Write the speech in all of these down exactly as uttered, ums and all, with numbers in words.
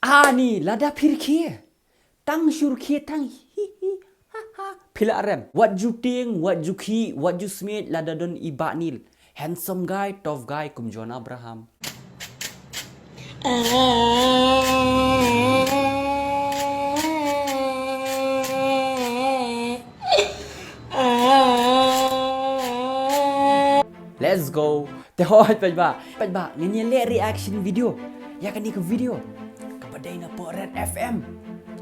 Ani lada phi rkhie, tang shu rkhie tang hi hi ha ha, phi la rem. Wat ju tieng, wat ju khih, wat ju smiej lada don i Bah Nil. Handsome guy, tough guy kum John Abraham. Let's go. Te hoi paidbah, paidbah, ngin ïa leh reaction video ïa kane ka video kaba dei na pdeng Red F M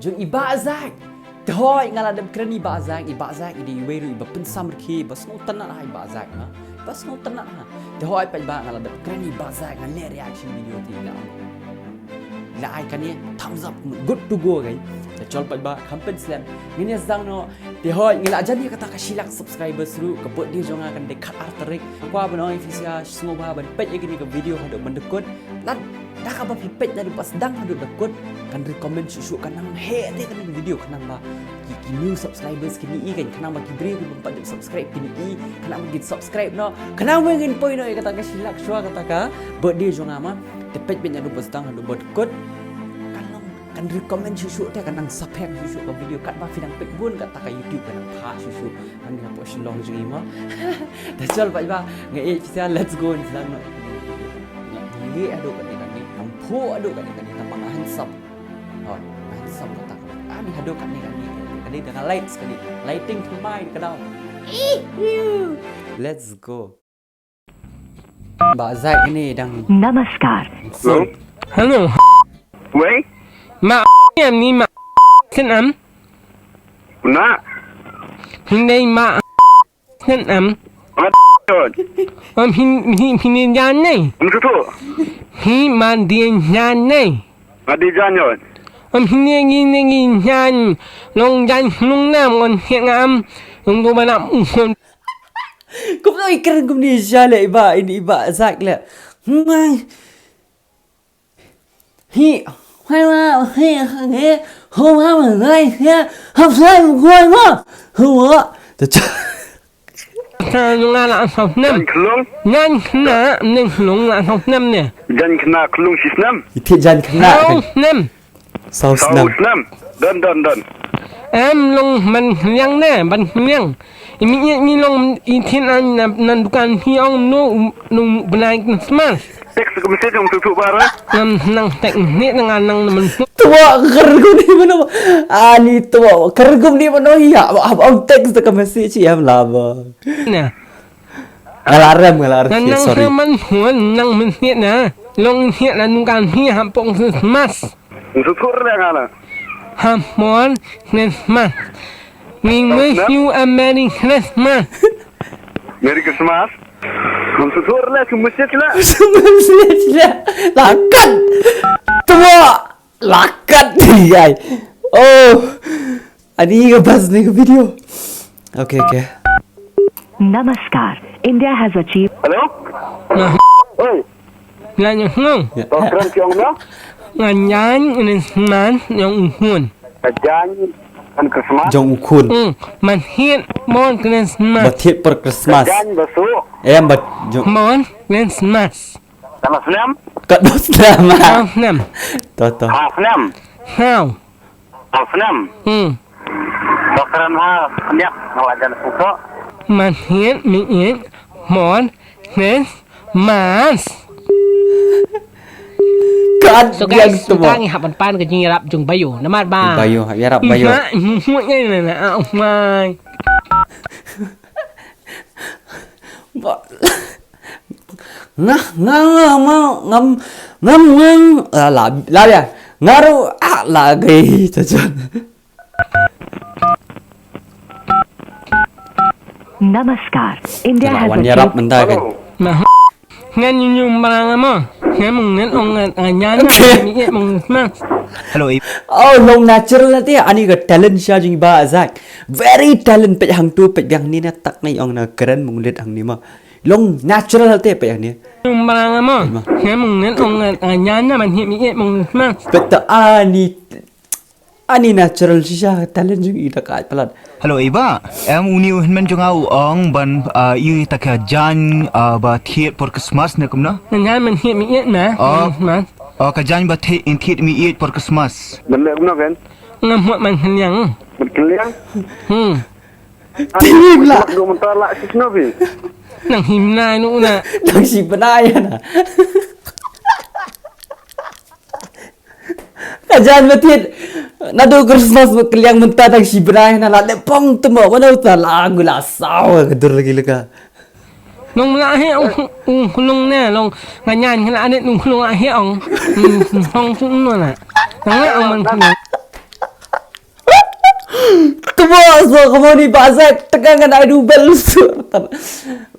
jong i Bah Zack. Te hoi nga la dep kren i Bah Zack, i Bah Zack i dei iwei ruh iba pynsamrkhie, iba sngewtynnat ha i Bah Zack, ha. Iba sngewtynnat ha. Te hoi paidbah, nga la dep kren i Bah Zack, nga leh reaction video te i la ong, i la ai kane thumbs up, good to go, guys. Te chol paidbah, kham pynslem, ngin ïa sdang noh. Te hoi, ngi la jan ïa kata ka shi lak subscribers ruh, ka birthday jong nga kan dei khatar tarik. Kwah ban ong ïa phi shisha, sngewbha ban peit ïa kane ka video haduh ban da kut. Lada kaba phi peit naduh ba sdang haduh da kut, kan recommend shuh shuh, kan nang heh te kane ka video, khnang ba ki, ki new subscribers kin ïohi, kan, khnang ba ki briew kiba ym pat ju subscribe kin ïohi, khnang ba kin subscribe noh, khnang ba ngin poi noh ïa kata ka shi lak shuwa kata ka birthday jong nga, ma. Te peit, peit naduh ba sdang haduh ba da kut, kan long, kan recommend shuh shuh te, kan nang saphriang shuh shuh ka video. Katba phi dang peit bun, kata ka YouTube kan nang phah shuh shuh. Kan nang phah shuh long jong i, ma. Te chol paidbah, nga ïeit phi shisha, let's go, ngi sdang noh. Nga ïeit haduh katne katne, ngam phuh haduh katne katne, tang ba nga handsome. Oh, nga handsome kata ka. Ani haduh katne katne, katne da nga lights katne, lighting thymmai ka dei. Let's go. Bah Zack ini dang. Namaskar. Hello. Hello. Wei? Ma em ni ma sen am? Na. Hindai ma sen am? Ma. Om hin hin hin jan nei. Am tu tu. Hi ma dien jan nei. Ma di jan yon. Om hin ni ni ni jan. Long jan long nam on hi ngam. Long go ba nam. Kumno i kren kumne sha leh i Bah, i Bah Zack leh. Hi, hi, hi, hi, hi, ho, ha, ma, ngai, hi, ha, flai, ma, guai, ma. Ho, ha. Ta cha. Ta nung la la sop nem. Jan khlung. Jan khna nem khlung la sop nem ne. Jan khna khlung shi snem. I thied jan khna. Sop nem. Saw snem. Saw snem. Don, don, don. Em long ban khliang ne, ban khliang. I mi i long i thied na, na, na dukan hi ong no, no bnai Christmas. Text ka message ong tu tu bara. Ngam nang text ni nang nang na man. Tua kergum ni mano. Ani tua kergum ni mano ya. Ab, ab, text ka message ya laba. Na. Nga la rem, nga la rem. Nang, nang, sorry. Nang man huan nang message na. Long thied na dukan hi ha pdeng Christmas. Ong tu tu re nga la. Ha pdeng Christmas. We wish you a Merry Christmas. Merry Christmas. Ong tu tu re tu message la. Message la. Lakat. Tua. Lakat ni ai. Oh. Ani ka bas ni ka video. Okay, okay. Namaskar. India has achieved. Hello? Nah. Oi. Ngan nyong. Ya. Doktor Kiong na? Ngan jan Christmas nyong uhun. Jan kan Christmas. Jong u khun. Hmm, man hiet mon Christmas. Ba thied por Christmas. Jan basu. Em ba jong. Mon Christmas. Tang snem. Kat dos snem. Tang snem. To, to. Ha snem. How? Ha snem. Hmm. Ba kren ha snem ngala jan suso. Man hiet mi it mon Christmas. Kat. So guys, ngi hap ban pan ka jingïarap jong Bayo. Namar ba Bayo, ïarap Bayo. Ma, mu, mu, ya, na, na, ah, oh my. Ba, nga, nga, nga, ma, ngam, ngam, ngam, la, la, la, ya. Nga ruh, ah, la, gay, caca. Namaskar. India has wan ïarap achieved. Mynta kan. Hello. Nah. Ngan nyu nyu marang amo. Ngan mung ngan ong ngan ngan ngan. Okay. Ngan mung mas. Hello, i- Oh, long natural te ani ka talent sha jing ba Zack. Very talent peit hangtu peit biang ni na tak ngai ong na kren mung lit hang ni ma. Long natural te peit hang ni. Nyu marang amo. Peit ma. Ngan mung ngan ong ngan ngan ngan na man hi mi mung mas. Peit ta ani Ani natural shisha talent jong i da ka palat. Hello, i Bah. Em uni u hynmen jong nga u ong ban, ah, i ta ka jan, ah, ba thied por Christmas ne kumno? Ngan man hi mi na. Oh. Mas. O ka jaiñ ba thied, in thied mi ïeit por Christmas. Ban leh kumno kan? Ngam hok man khliang. Ban khliang? Hmm. Tiwing la. Duk mynta la shisno phi. Nang him nai nu na. Nang shi bnai na. Ka jaiñ ba thied. Naduh Christmas ba khliang mynta nang shi bnai na la dep pong temo mano ta la ngu la saw ka dur lagi laka. Long la he ong ong long ne long nga nyan nga ne nong long he ong. Hong su no na. Nga ong man. Kamo so kamo ni ba Zack teka ngan ai du bel sur.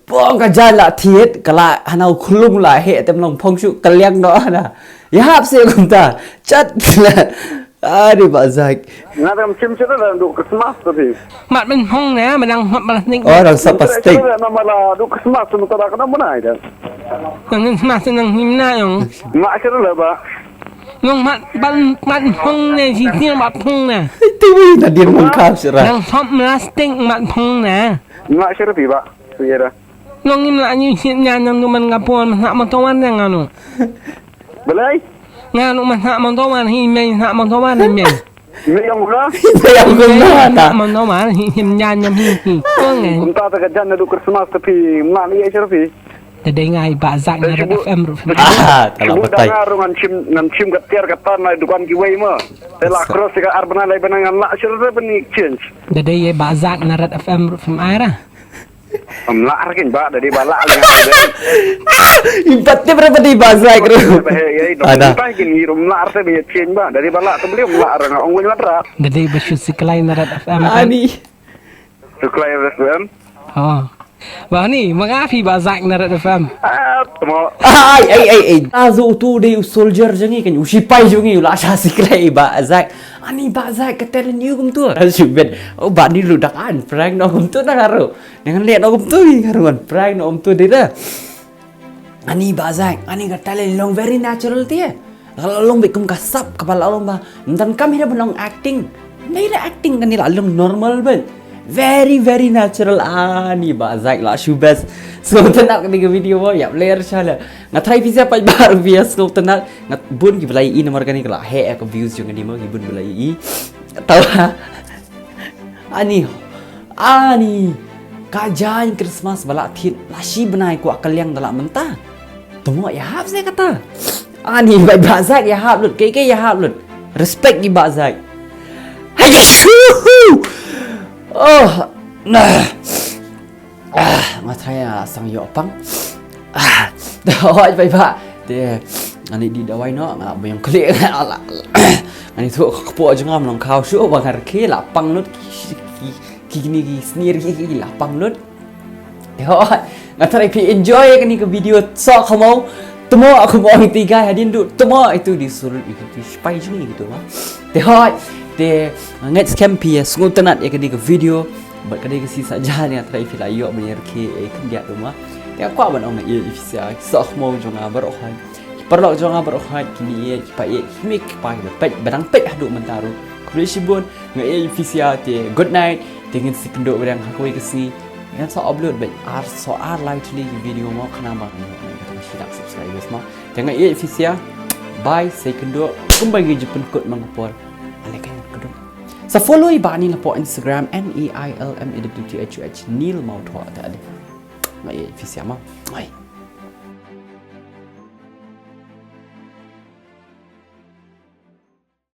Pong ka jaiñ la thied ka la hana u khulung la he tem long phong shu ka liang no hana. Ya hap se kumta chat la. Ari ba Zack. Nga tam chim chim la du Christmas tu phi. Mat men hong ne menang hot malah ning. Oh, nang sap plastik. Nama la du Christmas tu tak nak mana ida. Nang Christmas nang himna yong. Mak sir la ba. Nong mat ban mat phong ne si tiang mat phong ne. Tiwi na din mong kap sira. Nang sop plastik mat phong ne. Mak sir pi ba. Sira. Nong im la ni sit nya nang du man ngapon mat mat tawan ne ngano. Belai. Ngano mat mat tawan hi me mat mat tawan ne me. Mayong ka? Mayong ka na. Mon no mar hi him nyan nyam hi hi. Kong eh. Kumta ta ka jan na du Christmas ta phi ma ni ya sharfi. Ta dei ngai ba zak na red F M ru. Ah, ta la batai. Nga ru ngan chim ngan chim ka tiar ka tan na dukan ki wei ma. Ta la cross ka ar bana lai bana ngan la sharfi bani exchange. Ta dei ba zak na red F M ru fim aira. Ym lah ar kein ba, da dei ba lah leh. Im pat tip re ba dei ba zai kru. Ada. Ba kein ym lah ar te ba kein ba, da dei ba lah te beli ym lah ar nga ong win lah ra. Da dei ba shu siklai na red F M. Ani. Siklai red F M. Oh. Ba ni, ma nga phi ba zai na red F M. Ah, temo. Ai ai ai ai. Azu tu dei u soldier jong ngi kan, u sipai jong ngi u la sha siklai ba zai. Ani ba zai ka teren yu kum tu. Shu bet. Oh ba ni lu dak an prank no kum tu na karu. Ngan leh no kumtu ngi nga ruan prank no kumtu dei da. Ani ba zai, ani ka talent long very natural te. Ka la long bit kum ka sap ka ba la long ba. Ntan kam hira ba long acting. Nei da acting kani la long normal ben. Very very natural ani ba zai la shu best. So tena kani ka video mo yap ler shala. Nga try pizza pa ba rupiah so tena nga bun ki belai i nomor kani ka la he ka views jong kani mo ki bun belai i. Tawa. Ani, ani, ka jaiñ Christmas ba lah thied la shi bnai kwah ka liang da lah mynta. Temo ïa hap se kata. Ani, bai ba zai ïa hap lut, kei kei ïa hap lut. Respect ïa ba zai. Hai shu. Oh, nah. Ah, nga try nga sang ïoh pang. Ah, hoi bai ba. Te ani di dawai no nga ba yang klik. Ani tu ka po jong nga nong kau shu ba ngar ki la pang lut ki ki ni ki snir ki ki la pang lut. Te hoi nga try pi enjoy kani ka video so kamo. Temo aku mo iti gai hadin du temo itu di surut itu di spai jung itu ma. Te hoi te ngai scam pi ya sngu tenat ya kani ka video. Bad ka dei ka sisa jani atra ifi la ïoh ban ïarke eh khyndiat uma. Te ka kwah ban ong ïa i phi sia ki soh mo jong nga baroh hoi. Ki paralok jong nga baroh hoi ki ni ïa ki pa ïa ki mik ki pa ki peit badang peit haduh mynta ruh. Khublei shibun nga ïa i phi sia te good night te ngin sa ïakynduh badang ha kawei ka sngi. Ngan sa upload bad ar so ar lai tylli ki video mo khnang ba ngan ïoh ngan ïa ka shilak subscribers mo. Te nga ïa i phi sia. Bye sa ïakynduh kumba ngi ju pynkut man ka por. Ale ka ïa ka dong. Sa follow i ba ni la po Instagram N E I L M A W T H U H Neil Mawthoh ta de. Mai fi siama. Mai.